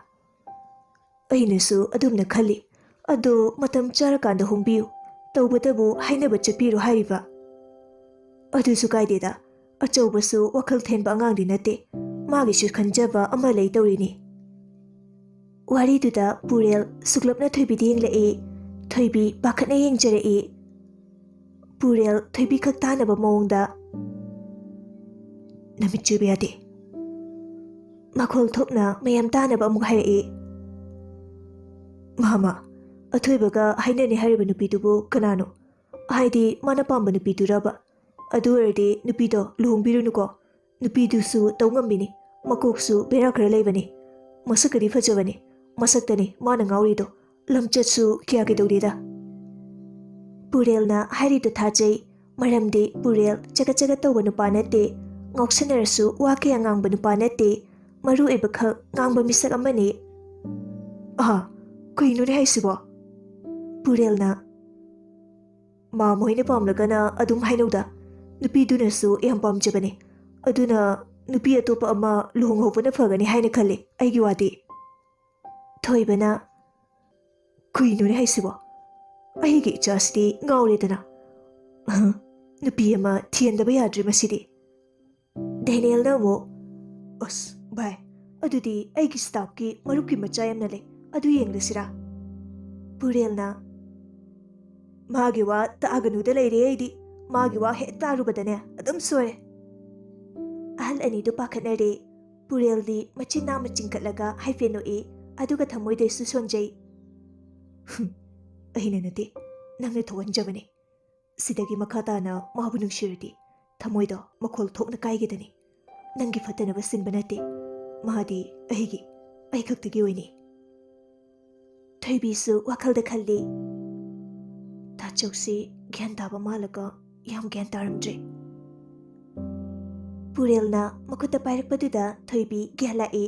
ꯑꯩꯅꯁꯨ ꯑꯗꯨꯝꯅ ꯈꯜꯂꯤ꯫ ꯑꯗꯣ ꯃꯇꯝ ꯆꯥꯔꯀꯥꯟꯗ ꯍꯣꯡꯕꯤꯌꯨ꯫ ꯇꯧꯕꯇꯕꯨ ꯍꯥꯏꯅꯕ ꯆꯠꯄꯤꯔꯣ ꯍꯥꯏꯔꯤꯕ꯫ ꯑꯗꯨꯁꯨ ꯀꯥꯏꯗꯦꯗ, ꯑꯆꯧꯕꯁꯨ ꯋꯥꯈꯜ ꯊꯦꯟꯕ ꯑꯉꯥꯡꯗꯤ ꯅꯠꯇꯦ꯫ ꯃꯥꯒꯤꯁꯨ ꯈꯟꯖꯕ ꯑꯃ ꯂꯩ ꯇꯧꯔꯤꯅꯤ꯫ ꯋꯥꯔꯤꯗꯨꯗ ꯄꯨꯔꯦꯜ ꯁꯨꯛꯂꯞꯅ ꯊꯣꯏꯕꯤꯗ ꯌꯦꯡꯂꯛꯏ꯫ ꯊꯣꯏꯕꯤ ꯄꯥꯈꯠꯅ ꯌꯦꯡꯖꯔꯛꯏ꯫ ꯄꯨꯔꯦꯜ ꯊꯣꯏꯕꯤ ꯈꯛ ꯇꯥꯅꯕ ꯃꯑꯣꯡꯗ, "ꯅꯃꯤꯠ ꯆꯨꯕ ꯌꯥꯗꯦ꯫" ꯃꯈꯣꯜ ꯊꯣꯛꯅ ꯃꯌꯥꯝ ꯇꯥꯅꯕ ꯑꯃꯨꯛ ꯍꯥꯏꯔꯛꯏ꯫ "ꯃꯥꯃ, ꯑꯊꯣꯏꯕꯒ ꯍꯥꯏꯅꯅꯤ ꯍꯥꯏꯔꯤꯕ ꯅꯨꯄꯤꯗꯨꯕꯨ ꯀꯅꯥꯅꯣ? ꯍꯥꯏꯗꯤ ꯃꯥꯅ ꯄꯥꯝꯕ ꯅꯨꯄꯤꯗꯨꯔꯕ? ꯑꯗꯨ ꯑꯣꯏꯔꯗꯤ ꯅꯨꯄꯤꯗꯣ ꯂꯨꯍꯣꯡꯕꯤꯔꯨꯅꯨꯀꯣ꯫ ꯅꯨꯄꯤꯗꯨꯁꯨ ꯇꯧ ꯉꯝꯕꯤꯅꯤ꯫ ꯃꯀꯣꯛꯁꯨ ꯕꯦꯔꯥ ꯈꯔ ꯂꯩꯕꯅꯤ꯫ ꯃꯁꯛꯀꯗꯤ ꯐꯖꯕꯅꯤ꯫ ꯃꯁꯛꯇꯅꯤ ꯃꯥꯅ ꯉꯥꯎꯔꯤꯗꯣ꯫ ꯂꯝꯆꯠꯁꯨ ꯀꯌꯥ ꯀꯩꯗꯧꯗꯦꯗ꯫" ꯄꯨꯔꯦꯜꯅ ꯍꯥꯏꯔꯤꯗꯨ ꯊꯥꯖꯩ꯫ ꯃꯔꯝꯗꯤ ꯄꯨꯔꯦꯜ ꯆꯒꯠ ꯆꯒꯠ ꯇꯧꯕ ꯅꯨꯄꯥ ꯅꯠꯇꯦ꯫ ꯉꯥꯎꯁꯟꯅꯔꯁꯨ ꯋꯥ ꯀꯌꯥ ꯉꯥꯡꯕ ꯅꯨꯄꯥ ꯅꯠꯇꯦ꯫ ꯃꯔꯨ ꯑꯣꯏꯕ ꯈꯛ ꯉꯥꯡꯕ ꯃꯤꯁꯛ ꯑꯃꯅꯤ꯫ "ꯑꯍꯥ, ꯀꯩꯅꯣꯅꯦ ꯍꯥꯏꯁꯤꯕꯣ?" ꯄꯨꯔꯦꯜꯅ, "ꯃꯥꯃ ꯍꯣꯏꯅ ꯄꯥꯝꯂꯒꯅ ꯑꯗꯨꯝ ꯍꯥꯏꯅꯧꯗ꯫ ꯅꯨꯄꯤꯗꯨꯅꯁꯨ ꯌꯥꯝ ꯄꯥꯝꯖꯕꯅꯤ꯫ ꯑꯗꯨꯅ ꯅꯨꯄꯤ ꯑꯇꯣꯞꯄ ꯑꯃ ꯂꯨꯍꯣꯡꯍꯧꯕꯅ ꯐꯒꯅꯤ ꯍꯥꯏꯅ ꯈꯜꯂꯤ, ꯑꯩꯒꯤ ꯋꯥꯗꯤ꯫" ꯊꯣꯏꯕꯅ, "ꯀꯩꯅꯣꯅꯦ ꯍꯥꯏꯁꯤꯕꯣ? ꯑꯩꯒꯤ ꯏꯆꯥꯁꯤꯗꯤ ꯉꯥꯎꯔꯦꯗꯅ꯫" "ꯑꯍ, ꯅꯨꯄꯤ ꯑꯃ ꯊꯤꯍꯟꯗꯕ ꯌꯥꯗ꯭ꯔꯦ ꯃꯁꯤꯗꯤ꯫ ꯗꯦꯅꯤꯌꯦꯜꯅ ꯑꯃꯨꯛ, "ꯑꯁ ꯚꯥꯏ, ꯑꯗꯨꯗꯤ ꯑꯩꯒꯤ ꯁ꯭ꯇꯥꯐꯀꯤ ꯃꯔꯨꯞꯀꯤ ꯃꯆꯥ ꯌꯥꯝꯅ ꯂꯩ, ꯑꯗꯨ ꯌꯦꯡꯂꯁꯤꯔꯥ?" ꯄꯨꯔꯦꯜꯅ, "ꯃꯥꯒꯤ ꯋꯥ ꯇꯥꯒꯅꯨꯗ ꯂꯩꯔꯦ ꯑꯩꯗꯤ꯫ ꯃꯥꯒꯤ ꯋꯥ ꯍꯦꯛ ꯇꯥꯔꯨꯕꯗꯅꯦ ꯑꯗꯨꯝ ꯁꯣꯏꯔꯦ꯫" ꯑꯍꯜ ꯑꯅꯤꯗꯨ ꯄꯥꯈꯠꯅꯔꯦ꯫ ꯄꯨꯔꯦꯜꯗꯤ ꯃꯆꯤꯟ ꯅꯥꯝꯃ ꯆꯤꯡꯈꯠꯂꯒ ꯍꯥꯏꯐꯦꯠ ꯅꯣꯛꯏ, ꯑꯗꯨꯒ ꯊꯃꯣꯏꯗꯁꯨ ꯁꯣꯟꯖꯩ꯫ "ꯍꯨꯝ, ꯑꯩꯅ ꯅꯠꯇꯦ, ꯅꯪꯅ ꯊꯣꯛꯍꯟꯖꯕꯅꯤ꯫ ꯁꯤꯗꯒꯤ ꯃꯈꯥ ꯇꯥꯅ ꯃꯥꯕꯨ ꯅꯨꯡꯁꯤꯔꯗꯤ ꯊꯃꯣꯏꯗꯣ ꯃꯈꯣꯜ ꯊꯣꯛꯅ ꯀꯥꯏꯒꯗꯅꯤ꯫ ꯅꯪꯒꯤ ꯐꯠꯇꯅꯕ ꯁꯤꯟꯕ ꯅꯠꯇꯦ꯫ ꯃꯥꯗꯤ ꯑꯩꯒꯤ, ꯑꯩ ꯈꯛꯇꯒꯤ ꯑꯣꯏꯅꯤ꯫" ꯊꯣꯏꯕꯤꯁꯨ ꯋꯥꯈꯜꯗ ꯈꯜꯂꯤ꯫ ꯇꯥꯆꯧꯁꯤ ꯒ꯭ꯌꯥꯟ ꯇꯥꯕ ꯃꯥꯜꯂꯒ ꯌꯥꯝ ꯒ꯭ꯌꯥꯟ ꯇꯥꯔꯝꯗ꯭ꯔꯦ꯫ ꯄꯨꯔꯦꯜꯅ ꯃꯈꯨꯠꯇ ꯄꯥꯏꯔꯛꯄꯗꯨꯗ ꯊꯣꯏꯕꯤ ꯒ꯭ꯌꯥꯟ ꯂꯥꯛꯏ꯫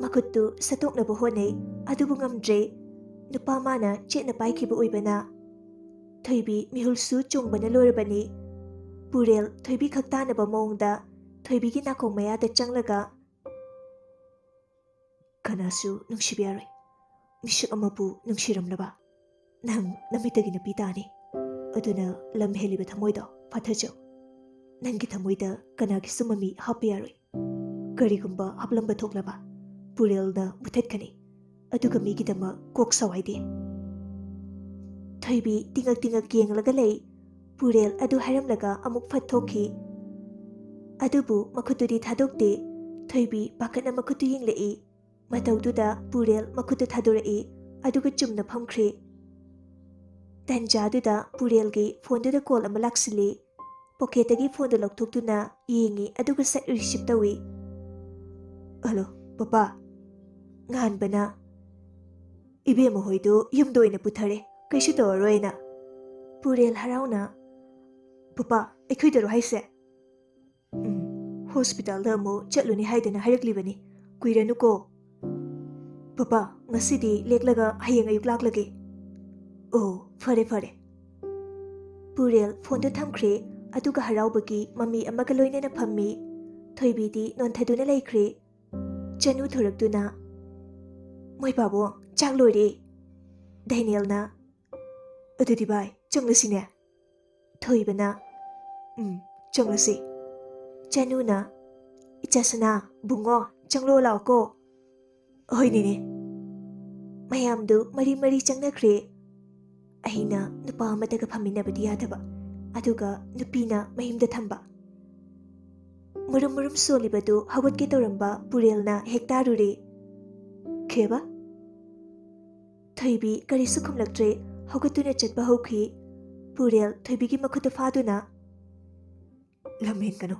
ꯃꯈꯨꯠꯇꯨ ꯁꯠꯇꯣꯛꯅꯕ ꯍꯣꯠꯅꯩ, ꯑꯗꯨꯕꯨ ꯉꯝꯗ꯭ꯔꯦ꯫ ꯅꯨꯄꯥ ꯃꯥꯅ ꯆꯦꯠꯅ ꯄꯥꯏꯈꯤꯕ ꯑꯣꯏꯕꯅ꯫ ꯊꯣꯏꯕꯤ ꯃꯤꯍꯨꯜꯁꯨ ꯆꯣꯡꯕꯅ ꯂꯣꯏꯔꯕꯅꯤ꯫ ꯄꯨꯔꯦꯜ ꯊꯣꯏꯕꯤ ꯈꯛ ꯇꯥꯅꯕ ꯃꯑꯣꯡꯗ ꯊꯣꯏꯕꯤꯒꯤ ꯅꯥꯀꯣꯡ ꯃꯌꯥꯗ ꯆꯪꯂꯒ, "ꯀꯅꯥꯁꯨ ꯅꯨꯡꯁꯤꯕ ꯌꯥꯔꯣꯏ꯫ ꯃꯤꯁꯛ ꯑꯃꯕꯨ ꯅꯨꯡꯁꯤꯔꯝꯂꯕ ꯅꯪ ꯅꯃꯤꯠꯇꯒꯤ ꯅꯨꯄꯤ ꯇꯥꯅꯤ꯫ ꯑꯗꯨꯅ ꯂꯝ ꯍꯦꯜꯂꯤꯕ ꯊꯃꯣꯏꯗꯣ ꯐꯥꯊꯖꯧ꯫ ꯅꯪꯒꯤ ꯊꯃꯣꯏꯗ ꯀꯅꯥꯒꯤꯁꯨ ꯃꯃꯤ ꯍꯥꯞꯄ ꯌꯥꯔꯣꯏ꯫ ꯀꯔꯤꯒꯨꯝꯕ ꯍꯥꯞꯂꯝꯕ ꯊꯣꯛꯂꯕ, ꯄꯨꯔꯦꯜꯅ ꯃꯨꯊꯠꯀꯅꯤ꯫ ꯑꯗꯨꯒ ꯃꯤꯒꯤꯗꯃꯛ ꯀꯣꯛ ꯁꯥꯎ ꯍꯥꯏꯗꯦ꯫" ꯊꯣꯏꯕꯤ ꯇꯤꯉꯛ ꯇꯤꯉꯛ ꯌꯦꯡꯂꯒ ꯂꯩ꯫ ꯄꯨꯔꯦꯜ ꯑꯗꯨ ꯍꯥꯏꯔꯝꯂꯒ ꯑꯃꯨꯛ ꯐꯠ ꯊꯣꯛꯈꯤ꯫ ꯑꯗꯨꯕꯨ ꯃꯈꯨꯠꯇꯨꯗꯤ ꯊꯥꯗꯣꯛꯇꯦ꯫ ꯊꯣꯏꯕꯤ ꯄꯥꯈꯠꯅ ꯃꯈꯨꯠꯇꯨ ꯌꯦꯡꯂꯛꯏ꯫ ꯃꯇꯧꯗꯨꯗ ꯄꯨꯔꯦꯜ ꯃꯈꯨꯠꯇꯨ ꯊꯥꯗꯣꯔꯛꯏ, ꯑꯗꯨꯒ ꯆꯨꯝꯅ ꯐꯝꯈ꯭ꯔꯦ꯫ ꯇꯟꯖꯥꯗꯨꯗ ꯄꯨꯔꯦꯜꯒꯤ ꯐꯣꯟꯗꯨꯗ ꯀꯣꯜ ꯑꯃ ꯂꯥꯛꯁꯤꯜꯂꯤ꯫ ꯄꯣꯀꯦꯠꯇꯒꯤ ꯐꯣꯟꯗꯨ ꯂꯧꯊꯣꯛꯇꯨꯅ ꯌꯦꯡꯉꯤ, ꯑꯗꯨꯒ ꯁꯠ ꯔꯤꯁꯤꯞ ꯇꯧꯏ꯫ "Hello, papa." ꯉꯥꯟꯕꯅ, "ꯏꯕꯦꯝꯃ ꯍꯣꯏꯗꯨ ꯌꯨꯝꯗ ꯑꯣꯏꯅ ꯄꯨꯊꯔꯦ, ꯀꯩꯁꯨ ꯇꯧꯔꯔꯣꯏꯅ꯫" ꯄꯨꯔꯦꯜ ꯍꯔꯥꯎꯅ, "ꯄꯄꯥ, ꯑꯩꯈꯣꯏꯗꯔꯣ ꯍꯥꯏꯁꯦ?" "ꯎꯝ, ꯍꯣꯁꯄꯤꯇꯥꯜꯗ ꯑꯃꯨꯛ ꯆꯠꯂꯨꯅꯤ ꯍꯥꯏꯗꯅ ꯍꯥꯏꯔꯛꯂꯤꯕꯅꯤ, ꯀꯨꯏꯔꯅꯨꯀꯣ꯫" "ꯄꯄꯥ, ꯉꯁꯤꯗꯤ ꯂꯦꯛꯂꯒ ꯍꯌꯦꯡ ꯑꯌꯨꯛ ꯂꯥꯛꯂꯒꯦ꯫" "ꯑꯣ, ꯐꯔꯦ ꯐꯔꯦ꯫" ꯄꯨꯔꯦꯜ ꯐꯣꯟꯗꯨ ꯊꯝꯈ꯭ꯔꯦ, ꯑꯗꯨꯒ ꯍꯔꯥꯎꯕꯒꯤ ꯃꯃꯤ ꯑꯃꯒ ꯂꯣꯏꯅꯅ ꯐꯝꯃꯤ꯫ ꯊꯣꯏꯕꯤꯗꯤ ꯅꯣꯟꯊꯗꯨꯅ ꯂꯩꯈ꯭ꯔꯦ꯫ ꯆꯅꯨ ꯊꯣꯔꯛꯇꯨꯅ, "ꯃꯣꯏ ꯄꯥꯕꯨꯡ, ꯆꯥꯛ ꯂꯣꯏꯔꯦ꯫" ꯗꯦꯅꯤꯌꯦꯜꯅ, "ꯑꯗꯨꯗꯤ ꯚꯥꯏ, ꯆꯪꯂꯁꯤꯅꯦ꯫" ꯊꯣꯏꯕꯅ, "ꯎꯝ, ꯆꯪꯂꯁꯤ꯫" ꯆꯅꯨꯅ, "ꯏꯆꯥ ꯁꯅꯥ, ꯕꯨꯡꯉꯣ, ꯆꯪꯂꯣ ꯂꯥꯛꯑꯣꯀꯣ꯫" "ꯍꯣꯏ ꯅꯦꯅꯦ꯫" ꯃꯌꯥꯝꯗꯨ ꯃꯔꯤ ꯃꯔꯤ ꯆꯪꯅꯈ꯭ꯔꯦ꯫ ꯑꯩꯅ ꯅꯨꯄꯥ ꯑꯃꯠꯇꯒ ꯐꯝꯃꯤꯟꯅꯕꯗꯤ ꯌꯥꯗꯕ, ꯑꯗꯨꯒ ꯅꯨꯄꯤꯅ ꯃꯌꯨꯝꯗ ꯊꯝꯕ꯫ ꯃꯨꯔꯨꯝ ꯃꯨꯔꯨꯝ ꯁꯣꯜꯂꯤꯕꯗꯨ ꯍꯧꯒꯠꯀꯦ ꯇꯧꯔꯝꯕ ꯄꯨꯔꯦꯜꯅ ꯍꯦꯛ ꯇꯥꯔꯨꯔꯦ꯫ "ꯈꯦꯕ?" ꯊꯣꯏꯕꯤ ꯀꯔꯤꯁꯨ ꯈꯨꯝꯂꯛꯇ꯭ꯔꯦ, ꯍꯧꯒꯠꯇꯨꯅ ꯆꯠꯄ ꯍꯧꯈꯤ꯫ ꯄꯨꯔꯦꯜ ꯊꯣꯏꯕꯤꯒꯤ ꯃꯈꯨꯠꯇꯨ ꯐꯥꯗꯨꯅ, "ꯂꯝꯍꯦꯟꯒꯅꯨ꯫"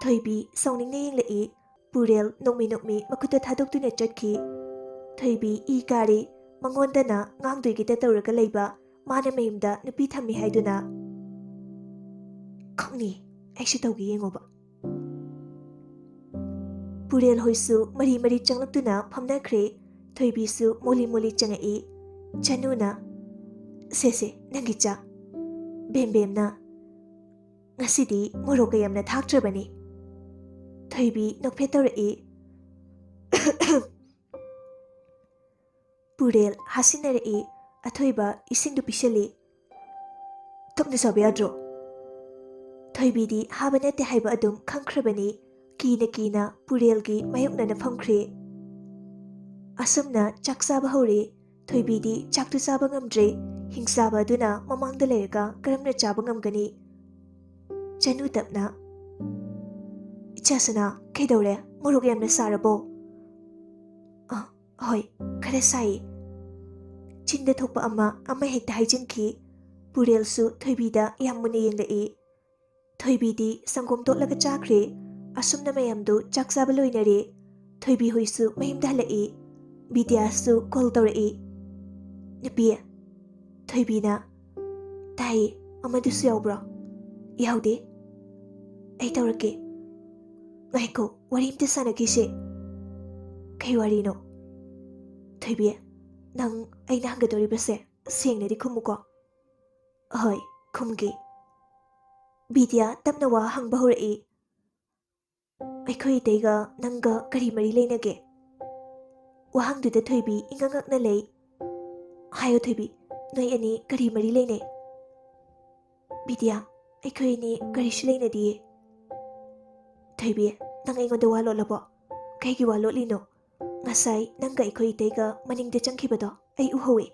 ꯊꯣꯏꯕꯤ ꯁꯥꯎꯅꯤꯡꯅ ꯌꯦꯡꯂꯛꯏ꯫ ꯄꯨꯔꯦꯜ ꯅꯣꯛꯃꯤ ꯅꯣꯛꯃꯤ ꯃꯈꯨꯠꯇ ꯊꯥꯗꯣꯛꯇꯨꯅ ꯆꯠꯈꯤ꯫ ꯊꯣꯏꯕꯤ ꯏ ꯀꯥꯔꯦ꯫ ꯃꯉꯣꯟꯗꯅ ꯉꯥꯡꯗꯣꯏꯒꯤꯗ ꯇꯧꯔꯒ ꯂꯩꯕ, ꯃꯥꯅ ꯃꯌꯨꯝꯗ ꯅꯨꯄꯤ ꯊꯝꯃꯤ ꯍꯥꯏꯗꯨꯅ꯫ "ꯈꯪꯅꯤ, ꯑꯩꯁꯨ ꯇꯧꯒꯦ ꯌꯦꯡꯉꯣꯕ꯫" ꯄꯨꯔꯦꯜ ꯍꯣꯏꯁꯨ ꯃꯔꯤ ꯃꯔꯤ ꯆꯪꯂꯛꯇꯨꯅ ꯐꯝꯅꯈ꯭ꯔꯦ꯫ ꯊꯣꯏꯕꯤꯁꯨ ꯃꯣꯂꯤ ꯃꯣꯂꯤ ꯆꯪꯉꯛꯏ꯫ ꯆꯅꯨꯅ, "ꯁꯦ ꯁꯦ, ꯅꯪꯒꯤ ꯆꯥ꯫" ꯕꯦꯝꯕꯦꯝꯅ, "ꯉꯁꯤꯗꯤ ꯃꯣꯔꯣꯛꯀ ꯌꯥꯝꯅ ꯊꯥꯛꯇ꯭ꯔꯕꯅꯤ꯫" ꯊꯣꯏꯕꯤ ꯅꯣꯛꯐꯦꯠ ꯇꯧꯔꯛꯏ꯫ ꯄꯨꯔꯦꯜ ꯍꯥꯁꯤꯟꯅꯔꯛꯏ꯫ ꯑꯊꯣꯏꯕ ꯏꯁꯤꯡꯗꯨ ꯄꯤꯁꯤꯜꯂꯤ꯫ "ꯇꯞꯅ ꯆꯥꯕ ꯌꯥꯗ꯭ꯔꯣ?" ꯊꯣꯏꯕꯤꯗꯤ ꯍꯥꯕ ꯅꯠꯇꯦ ꯍꯥꯏꯕ ꯑꯗꯨꯝ ꯈꯪꯈ꯭ꯔꯕꯅꯤ꯫ ꯀꯤꯅ ꯀꯤꯅ ꯄꯨꯔꯦꯜꯒꯤ ꯃꯥꯌꯣꯛꯅꯅ ꯐꯝꯈ꯭ꯔꯦ꯫ ꯑꯁꯨꯝꯅ ꯆꯥꯛ ꯆꯥꯕ ꯍꯧꯔꯦ꯫ ꯊꯣꯏꯕꯤꯗꯤ ꯆꯥꯛꯇꯨ ꯆꯥꯕ ꯉꯝꯗ꯭ꯔꯦ꯫ ꯍꯤꯡꯆꯥꯕ ꯑꯗꯨꯅ ꯃꯃꯥꯡꯗ ꯂꯩꯔꯒ ꯀꯔꯝꯅ ꯆꯥꯕ ꯉꯝꯒꯅꯤ? ꯆꯅꯨ ꯇꯞꯅ, "ꯏꯆꯥ ꯁꯅꯥ, ꯀꯩꯗꯧꯔꯦ? ꯃꯣꯔꯣꯛ ꯌꯥꯝꯅ ꯁꯥꯔꯕꯣ?" "ꯑ, ꯍꯣꯏ, ꯈꯔ ꯁꯥꯏꯌꯦ꯫" ꯆꯤꯟꯗ ꯊꯣꯛꯄ ꯑꯃ ꯑꯃ ꯍꯦꯛꯇ ꯍꯥꯏꯖꯤꯟꯈꯤ꯫ ꯄꯨꯔꯦꯜꯁꯨ ꯊꯣꯏꯕꯤꯗ ꯌꯥꯝ ꯃꯨꯟꯅ ꯌꯦꯡꯂꯛꯏ꯫ ꯊꯣꯏꯕꯤꯗꯤ ꯁꯪꯒꯣꯝ ꯇꯣꯠꯂꯒ ꯆꯥꯈ꯭ꯔꯦ꯫ ꯑꯁꯨꯝꯅ ꯃꯌꯥꯝꯗꯨ ꯆꯥꯛ ꯆꯥꯕ ꯂꯣꯏꯅꯔꯦ꯫ ꯊꯣꯏꯕꯤ ꯍꯣꯏꯁꯨ ꯃꯌꯨꯝꯗ ꯍꯜꯂꯛꯏ꯫ ꯕꯤꯗ꯭ꯌꯥꯁꯨ ꯀꯣꯜ ꯇꯧꯔꯛꯏ꯫ "ꯅꯨꯄꯤ꯫" ꯊꯣꯏꯕꯤꯅ, "ꯇꯥꯏꯌꯦ, ꯑꯃꯗꯨꯁꯨ ꯌꯥꯎꯕ꯭ꯔꯣ?" "ꯌꯥꯎꯗꯦ꯫" "ꯑꯩ ꯇꯧꯔꯛꯀꯦ꯫ ꯉꯥꯏꯈꯣ, ꯋꯥꯔꯤ ꯑꯝꯇ ꯁꯥꯟꯅꯈꯤꯁꯦ꯫" "ꯀꯩ ꯋꯥꯔꯤꯅꯣ?" "ꯊꯣꯏꯕꯤ, ꯅꯪ ꯑꯩꯅ ꯍꯪꯒꯗꯧꯔꯤꯕꯁꯦ ꯁꯦꯡꯅꯗꯤ ꯈꯨꯝꯃꯨꯀꯣ꯫" "ꯍꯣꯏ, ꯈꯨꯝꯒꯦ꯫" ꯕꯤꯗ꯭ꯌꯥ ꯇꯞꯅ ꯋꯥ ꯍꯪꯕ ꯍꯧꯔꯛꯏ꯫ "ꯑꯩꯈꯣꯏ ꯏꯇꯩꯒ ꯅꯪꯒ ꯀꯔꯤ ꯃꯔꯤ ꯂꯩꯅꯒꯦ?" ꯋꯥꯍꯪꯗꯨꯗ ꯊꯣꯏꯕꯤ ꯏꯉꯛ ꯉꯛꯅ ꯂꯩ꯫ "ꯍꯥꯏꯌꯣ ꯊꯣꯏꯕꯤ, ꯅꯣꯏ ꯑꯅꯤ ꯀꯔꯤ ꯃꯔꯤ ꯂꯩꯅꯩ?" "ꯕꯤꯗ꯭ꯌꯥ, ꯑꯩꯈꯣꯏ ꯑꯅꯤ ꯀꯔꯤꯁꯨ ꯂꯩꯅꯗꯤꯌꯦ꯫ ꯊꯣꯏꯕꯤ, ꯅꯪ ꯑꯩꯉꯣꯟꯗ ꯋꯥ ꯂꯣꯠꯂꯕꯣ? ꯀꯩꯒꯤ ꯋꯥ ꯂꯣꯠꯂꯤꯅꯣ? ꯉꯁꯥꯏ ꯅꯪꯒ ꯑꯩꯈꯣꯏ ꯏꯇꯩꯒ ꯃꯅꯤꯡꯗ ꯆꯪꯈꯤꯕꯗꯣ ꯑꯩ ꯎꯍꯧꯋꯦ꯫